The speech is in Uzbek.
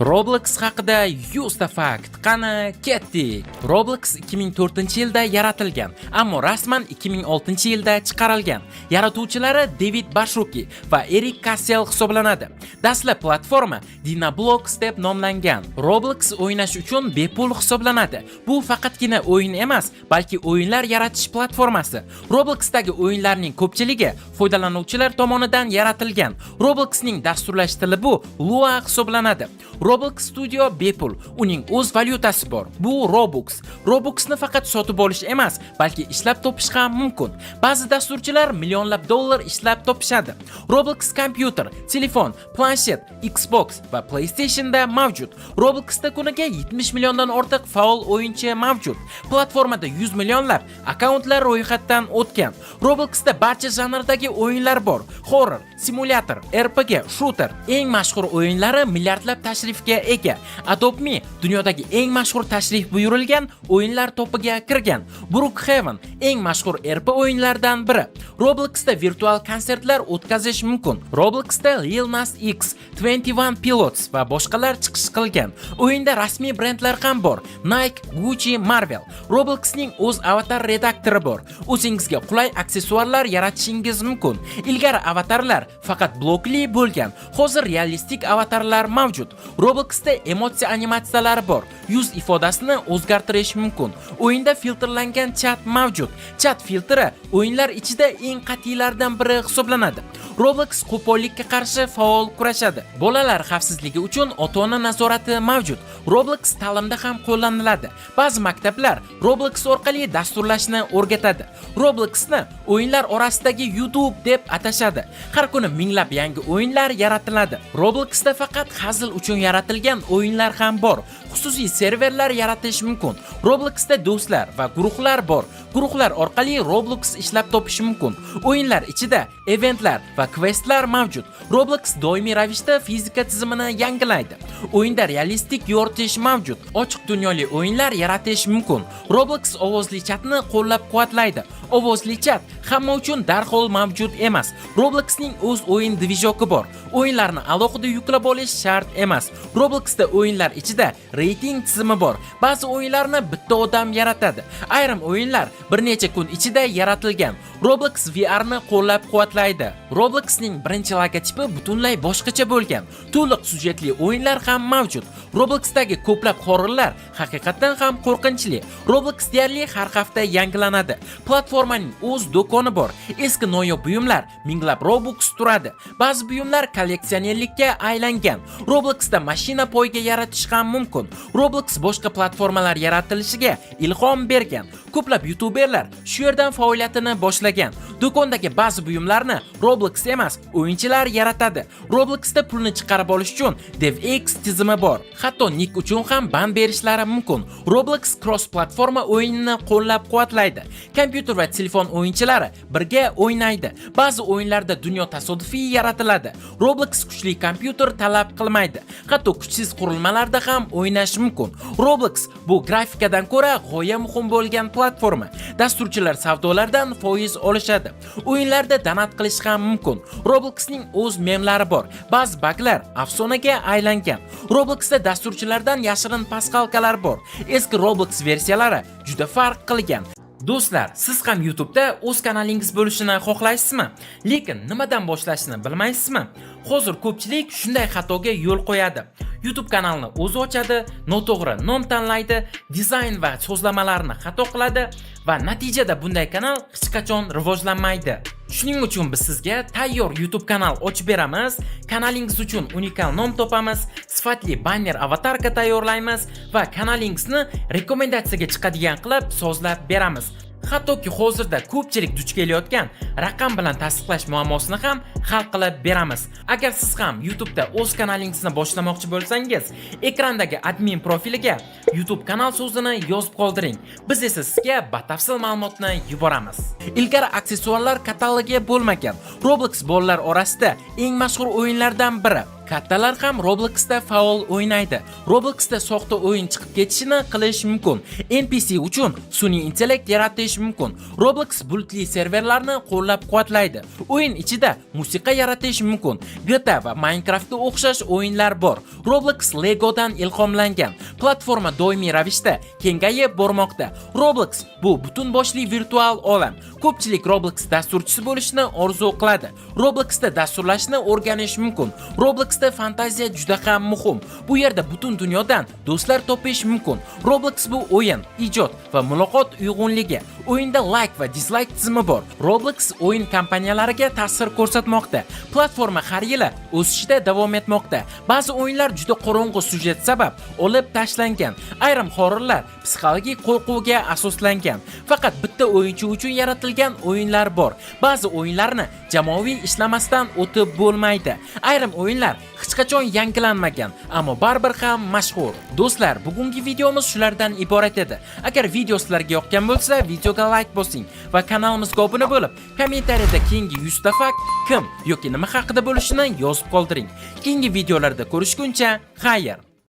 Roblox haqida 100 ta fakt. Qani, ketdik. Roblox 2004-yilda yaratilgan, ammo rasman 2006-yilda chiqarilgan. Yaratuvchilari David Baszucki va Erik Cassel hisoblanadi. Dastlab platforma Dynablox deb nomlangan. Roblox o'ynash uchun bepul hisoblanadi. Bu faqatgina o'yin emas, balki o'yinlar yaratish platformasi. Robloxdagi o'yinlarning ko'pchiligi foydalanuvchilar tomonidan yaratilgan. Robloxning dasturlash tili bu Lua hisoblanadi. Roblox Studio bepul, uning o'z valyutasi bor. Bu Robux. Robuxni faqat sotib olish emas, balki ishlab topish ham mumkin. Ba'zi dasturchilar millionlab dollar ishlab topishadi. Roblox kompyuter, telefon, planshet, Xbox va PlayStationda mavjud. Robloxda kuniga 70 milliondan ortiq faol o'yinchi mavjud. Platformada 100 millionlab akkauntlar ro'yxatdan o'tgan. Robloxda barcha janrdagi o'yinlar bor. Horror, simulyator, RPG, shooter. Eng mashhur o'yinlari milliardlab tashrifga ega. Adopt Me dunyodagi eng mashhur tashrif buyurilgan o'yinlar topiga kirgan. Brookhaven eng mashhur RP o'yinlardan biri. Robloxda virtual konsertlar o'tkazish mumkin. Robloxda Lil Nas X, 21 Pilots va boshqalar chiqish qilgan. O'yinda rasmiy brendlar ham bor: Nike, Gucci, Marvel. Robloxning o'z avatar redaktori bor. O'zingizga qulay aksessuarlar yaratishingiz mumkin. Ilgari avatarlar faqat blokli bo'lgan. Hozir realistik avatarlar mavjud. Robloxda emotsiya animatsiyalari bor. Yuz ifodasini o'zgartirish mumkin. O'yinda filtrlangan chat mavjud. Chat filtri o'yinlar ichida eng qat'iylaridan biri hisoblanadi. Roblox qo'pollikka qarshi faol kurashadi. Bolalar xavfsizligi uchun ota-ona nazorati mavjud. Roblox ta'limda ham qo'llaniladi. Ba'zi maktablar Roblox orqali dasturlashni o'rgatadi. Robloxni o'yinlar orasidagi YouTube deb atashadi. Har kuni minglab yangi o'yinlar yaratiladi. Robloxda faqat hazil uchun yaratilgan o'yinlar ham bor. Xususiy serverlar yaratish mumkin. Robloxda do'stlar va guruhlar bor. Guruhlar orqali Roblox ishlab topish mumkin. O'yinlar ichida eventlar va kvestlar mavjud. Roblox doimiy ravishda fizika tizimini yangilaydi. O'yinda realistik yoritish mavjud. Ochiq dunyoli o'yinlar yaratish mumkin. Roblox ovozli chatni qo'llab-quvvatlaydi. Ovozli chat hamma uchun darhol mavjud emas. Robloxning o'z o'yin движок i bor. O'yinlarni alohida yuklab olish shart emas. Robloxda o'yinlar ichida reyting tizimi bor. Ba'zi o'yinlarni bitta odam yaratadi. Ayrim o'yinlar bir necha kun ichida yaratilgan. Roblox VR ni qo'llab-quvvatlaydi. Robloxning birinchi logotipi butunlay boshqacha bo'lgan. To'liq syujetli o'yinlar ham mavjud. Robloxdagi ko'plab horrorlar haqiqatdan ham qo'rqinchli. Roblox deyarli har hafta yangilanadi. Platformaning o'z do'koni bor. Eski noyob buyumlar minglab Robux turadi. Ba'zi buyumlar kolleksionerlikka aylangan. Robloxda mashina poyga yaratish ham mumkin. Roblox boshqa platformalar yaratilishiga ilhom bergan. Ko'plab youtuberlar shu yerdan faoliyatini boshlagan. Do'kondagi ba'zi buyumlarni Roblox emas, o'yinchilar yaratadi. Robloxda pulni chiqarib olish uchun DevEx tizimi bor. Hatto nik uchun ham ban berishlari mumkin. Roblox cross platforma o'yinini qo'llab-quvvatlaydi. Kompyuter va telefon o'yinchilari birga o'ynaydi. Ba'zi o'yinlarda dunyo tasodifiy yaratiladi. Roblox kuchli kompyuter talab qilmaydi. Hatto kuchsiz qurilmalarda ham o'ynash mumkin. Roblox bu grafikadan ko'ra g'oya muhim bo'lgan platforma. Dasturchilar savdolardan foiz olishadi. O'yinlarda donat qilish ham mumkin. Robloxning o'z memlari bor. Ba'zi baglar afsonaga aylangan. Robloxda dasturchilardan yashirin пасхалка lar bor. Eski Roblox versiyalari juda farq qilgan. Do'stlar, siz ham YouTube'da o'z kanalingiz bo'lishini xohlaysizmi? Lekin nimadan boshlashni bilmaysizmi? Hozir ko'pchilik shunday xatoga yo'l qo'yadi. YouTube kanalni o'zi ochadi, noto'g'ri nom tanlaydi, dizayn va so'zlamalarni xato qiladi va natijada bunday kanal hech qachon rivojlanmaydi. Shuning uchun biz sizga tayyor YouTube kanal ochib beramiz, kanalingiz uchun unikal nom topamiz, sifatli banner, аватарка tayyorlaymiz va kanalingizni rekomendatsiyaga chiqadigan qilib sozlab beramiz. Hattoki hozirda ko'pchilik duch kelayotgan raqam bilan tasdiqlash muammosini ham hal qilib beramiz. Agar siz ham YouTube'da o'z kanalingizni boshlamoqchi bo'lsangiz, ekrandagi admin profiliga YouTube kanal so'zini yozib qoldiring. Biz esa sizga batafsil ma'lumotni yuboramiz. Ilgari aksessuarlar katalogi bo'lmagan. Roblox bolalar orasida eng mashhur o'yinlardan biri. Kattalar ham Robloxda faol o'ynaydi. Robloxda soxta o'yin chiqib ketishini qilish mumkin. NPC uchun sun'iy intellekt yaratish mumkin. Roblox bulutli serverlarni qo'llab-quvvatlaydi. O'yin ichida musiqa yaratish mumkin. GTA va Minecraftga o'xshash o'yinlar bor. Roblox Legodan ilhomlangan. Platforma doimiy ravishda kengayib bormoqda. Roblox bu butun boshli virtual olam. Ko'pchilik Roblox dasturchisi bo'lishni orzu qiladi. Robloxda dasturlashni o'rganish mumkin. Robloxda fantaziya juda ham muhim. Bu yerda butun dunyodan do'stlar topish mumkin. Roblox bu o'yin, ijod va muloqot uyg'unligi. O'yinda like va dislike tizimi bor. Roblox o'yin kompaniyalariga ta'sir ko'rsatmoqda. Platforma har yili o'sishda davom etmoqda. Ba'zi o'yinlar juda qorong'u syujet sabab olib tashlangan. Ayrim horrorlar psixologik qo'rquvga asoslangan. Faqat bitta o'yinchi uchun yaratilgan o'yinlar bor. Ba'zi o'yinlarni jamoaviy ishlamasdan o'tib bo'lmaydi. Ayrim o'yinlar hech qachon yangilanmagan, ammo baribir ham mashhur. Do'stlar, bugungi videomiz shulardan iborat edi. Agar video sizlarga yoqqan bo'lsa, videoga like bosing va kanalimizga obuna bo'lib, kommentariyada keyingi 100 ta fakt kim yoki nima haqida bo'lishini yozib qoldiring. Keyingi videolarda ko'rishguncha, xayr.